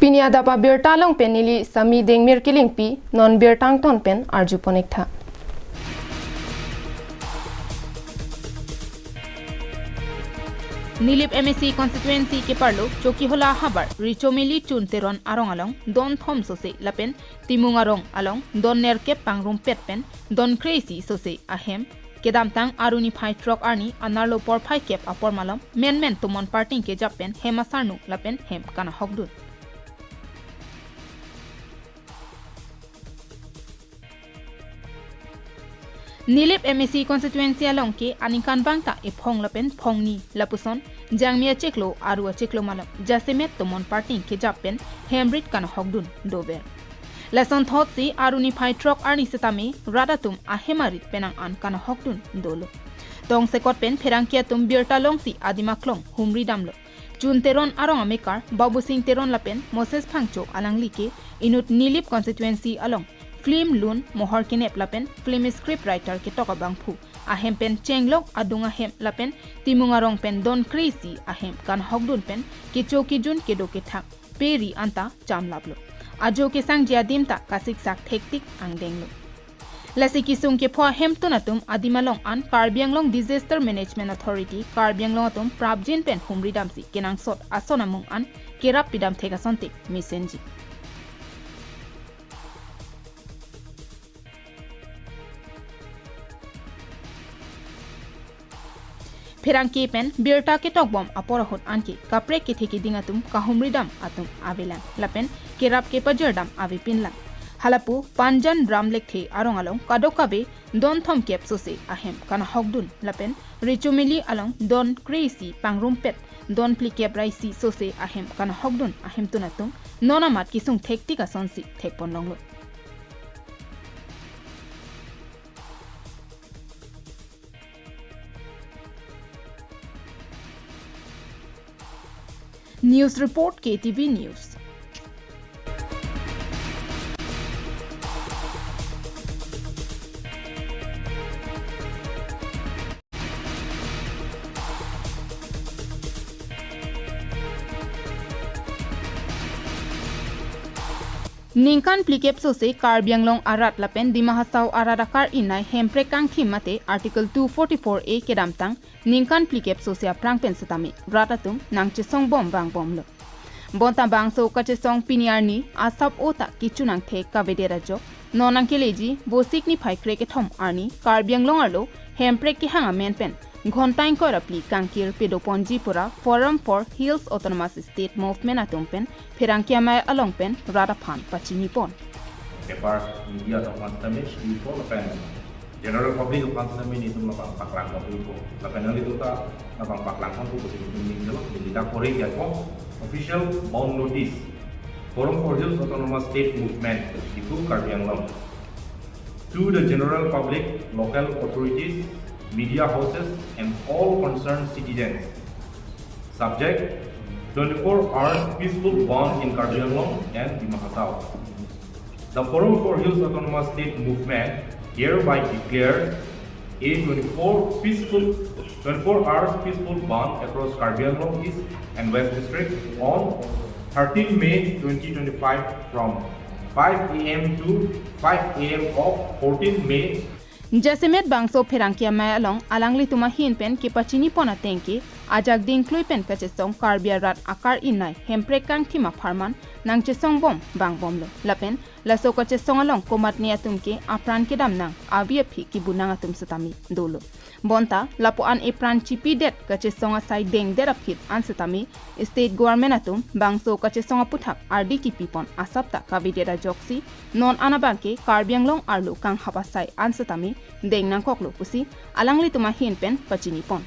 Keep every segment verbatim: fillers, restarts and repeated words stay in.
Pini adap abirta along pen neli Sami Dengmir Kilingpi, non birta angton pen arju pon-ik tha. Nilip M A C constituency keparlo Chokihola havar Richomili Chun Teron arong along don thom sose lapen Timung arong along don nerkep pangrumpet pen don kre-isi sose ahem kedamtang Arni phai throk arni anerlo porphai kep apor malom menmen tomon parting kejap pen hem asarnung lapen hem kanahokdun. Nilip M A C constituency along ke aningkanvang ta ephong lapen phongni lapuson jangmi achiklo aru achiklo malom jasemet tomon parting kejap pen hemrit kanahokdun dover. Lason thotsi Arni phai throk arni setame rat atum ahem arit penang an kanahokdun dolo. Tongsekot pen pherangke atum birta longsi adim aklong humri damlo. Chun Teron arong amekar Babusing Teron lapen Moses Phangcho alangli ke inut Nilip constituency along film lun mohor kenep lapen film script writer ketok abangphu ahem pen chenglok adung ahem lapen Timung arong pen don kre-isi ahem kanahokdun pen kecho kejun kedo kethak peri anta chamlaplo. Ajo kesangji adim ta kasiksak thektik angdenglo. Lasi kesung kepho ahemtun atum adim along an Karbi Anglong Disaster Management Authority Karbi Anglong atum prapjin pen humri damsi kenangsot ason amung an kerap pidam thek asonte mesenji. Pherangke pen birta ketokbom apor ahut anke kaprek kethe keding atum kahumri dam atum avelang lapen kerap kepajir dam avepinlang. Halapu Panjan Ram Lekthe arong along kadokave don thomkep sose ahem kanahokdun lapen Richomili along don kre-isi pangrumpet don phlikep ra-isi sose ahem kanahokdun ahemtun atum non amat kesung thektik asonsi thekponlonglo. News report, K T V News. Ningkan phlikep sose Karbi Anglong arat lapen Dima Hasao arat akar-innei hemprek kangthim mate Article two forty-four A kedamtang ningkan phlikep sose aphrang pen setame rat atum nangchesongbom vangbomlo. Bonta bangso kachesong pini arni asap-o ta kechun angthek kavedet ajok non nangkeleji Vosik niphai krekethom arni Karbi Anglong arlo hemprek kehang amen pen ghonta ingkoi ra phli kangkir pedoponji pura Forum for Hills Autonomous State Movement atum pen pherangke amei along pen rat aphan pachinipon. Paper media atum aphan setame chinipo lapen general public aphan setame nelitum labang paklang kopi ko. Lapen nanglitum ta labang paklang ko pusi nelitum ning jalo, neli dak pori ya ko official bound notice. Forum for Hills Autonomous State Movement, Diphu, Karbi Anglong. To the general public, local authorities, media houses, and all concerned citizens. Subject, twenty-four hours peaceful bandh in Karbi Anglong and Dima Hasao. The Forum for Hills Autonomous State Movement hereby declares a twenty-four peaceful, twenty-four hours peaceful bandh across Karbi Anglong East and West District on thirteen May twenty twenty-five from five A M to five A M of fourteen May. Jasemet bangso pherangke amei along alanglitum ahin pen kepachinipon ateng ke ajak dingklui pen kachesong Karbi arat akar-innei hemprek kangthim apharman nangchesongbom vangbomlo. Lapen laso kachesong along komatne atum ke apran kedam nang avi aphi kebunang atum setame dolo. Bonta lapu-an epran chipidet kachesong asai dengdet aphi an setame state government atum bangso kachesong aputhak ardi kepipon asap ta kavedet ajoksi non an abang ke Karbi Anglong arlo kanghap asai an setame deng nangkoklo pusi alanglitum ahin pen pachinipon.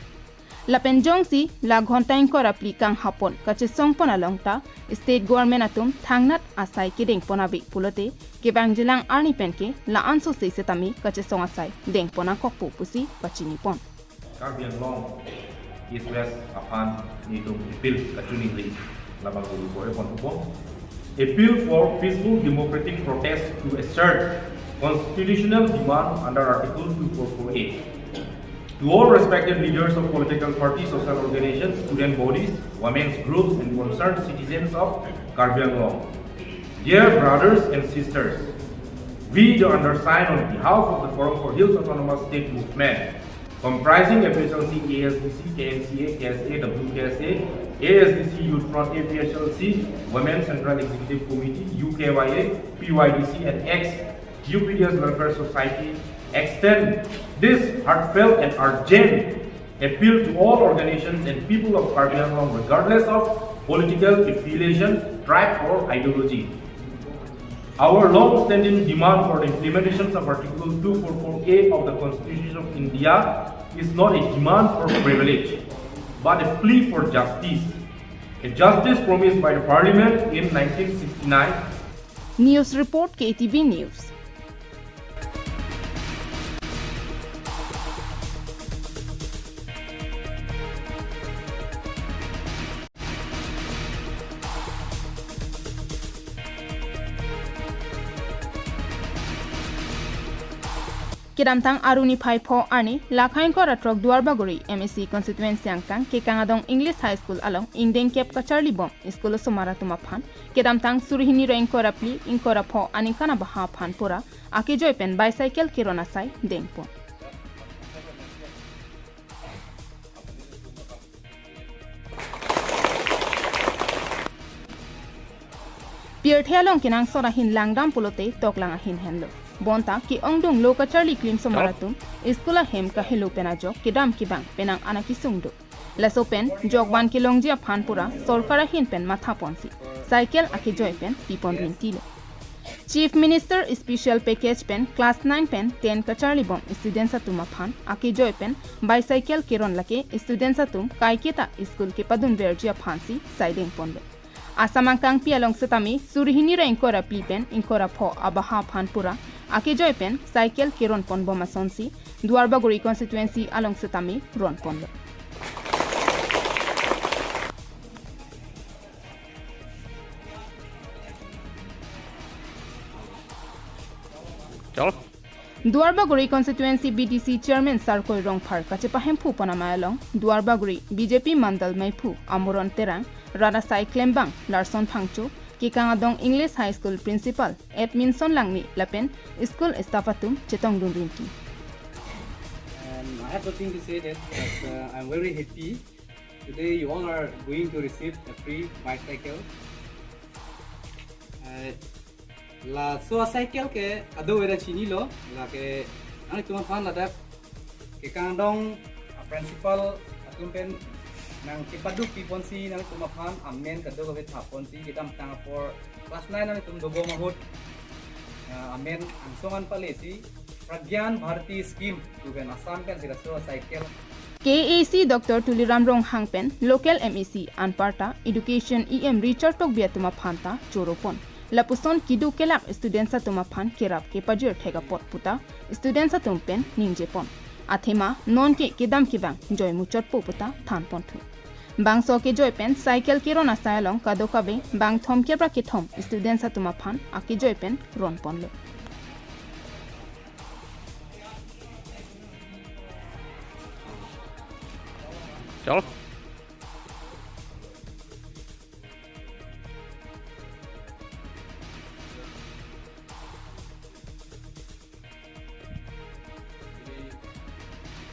Lapen jongsi la ghonta ingkoi ra phli kanghapon kachesongpon along ta state government atum thangnat asai kedengpon ave pulote kevangjilang arni pen ke la-an sose setame kachesong asai dengpon nangkokpo pusi pachinipon. Karbi Anglong East West aphan nelitum appeal kachiningri labang dulu kore pon upon. Appeal for peaceful democratic protest to assert constitutional demand under Article two four four A. To all respected leaders of political parties, social organizations, student bodies, women's groups, and concerned citizens of Karbi Anglong. Dear brothers and sisters, we, the undersigned, on behalf of the Forum for Hills Autonomous State Movement, comprising A P H L C, A S D C, K N C A, K S A, W K S A, A S D C Youth Front, A P H L C, Women Central Executive Committee, U K Y A, P Y D C, and ex U P D S Welfare Society, extend this heartfelt and urgent appeal to all organizations and people of Karbi Anglong, regardless of political affiliation, tribe, or ideology. Our long-standing demand for the implementation of Article two four four A of the Constitution of India is not a demand for privilege, but a plea for justice. A justice promised by the Parliament in nineteen sixty-nine. News report, K T V News. Kedamtang Arni phai pho arni, lakhai ingkoi ra throk Duarbagori M A C constituency angkang Kekang Adong English High School along ingdeng kep kacharli bom school osomar atum aphan kedamtang suri hini ra ingkoi ra phli, ingkoi ra pho aningkan abaha aphan pura akejoi pen bicycle keron asai dengpon. Pirthe along kenangsot ahin langdam pulote toklang ahin henlo. Bonta ke-ongdung lo kacharli klim osomar atum school ahem kahelo pen ajok kedam kevang penang an akesung do. Laso pen jokvan kelongji aphan pura sorkar ahin pen mathaponsi cycle akejoi pen pipon rintilo. Chief Minister Special Package pen class nine pen ten kacharli bom students atum aphan akejoi pen bicycle keron lake students atum kaiketa school kepadunverji aphansi saideng ponlo. Assam angkangpi along setame suri hini ra ingkoi ra phli pen ingkoi ra pho abaha aphan pura akejoi pen cycle keron pon bom asonsi Duarbagori constituency along setame ron ponlo. Duarbagori constituency B D C chairman Sarkoi Rongphar kachepahemphu pon amei along Duarbagori B J P mandal meiphu Amoron Terang, rat asai klembang Larson Phangcho, Kekang Adong English High School principal Edmindson Langme lapen school staff atum chetongdun rinti. And I have nothing to say that, but, uh, I'm very happy. Today you all are going to receive a free bicycle. Uh, laso a-cycle ke kadokave ta chinilo, lake nanglitum aphan ladak Kekang Adong a-principal atum pen nangchepaduk piponsi nanglitum aphan amen kadokave thaponsi kedamtang apor class nine nanglitum dobom ahut, uh, amen angsong an palesi Pragyan Bharati scheme pu pen Assam pensi laso a-cycle. K A A C Doctor Tuliram Ronghang pen local M A C anparta Education E M Richard Tokbi atum aphan ta choro pon. Lapuson keduk kelak students atum aphan kerap kepajir thek apot puta students atum pen ningje pon. Athema nonke kedam kevang joi muchotpo puta than ponthu. Bangso akejoi pen cycle keron asai along kadokave bang thomkep ra kethom students atum aphan akejoi pen ron ponlo. Chalo.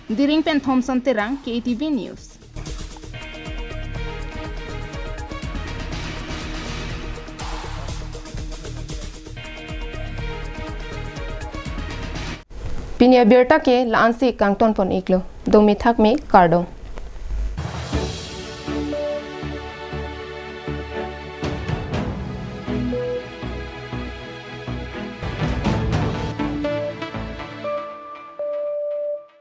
Diring pen Thomson Terang, K T V News. Pini abirta ke la-ansi kangton pon iklo. Domi thakmi, kardom.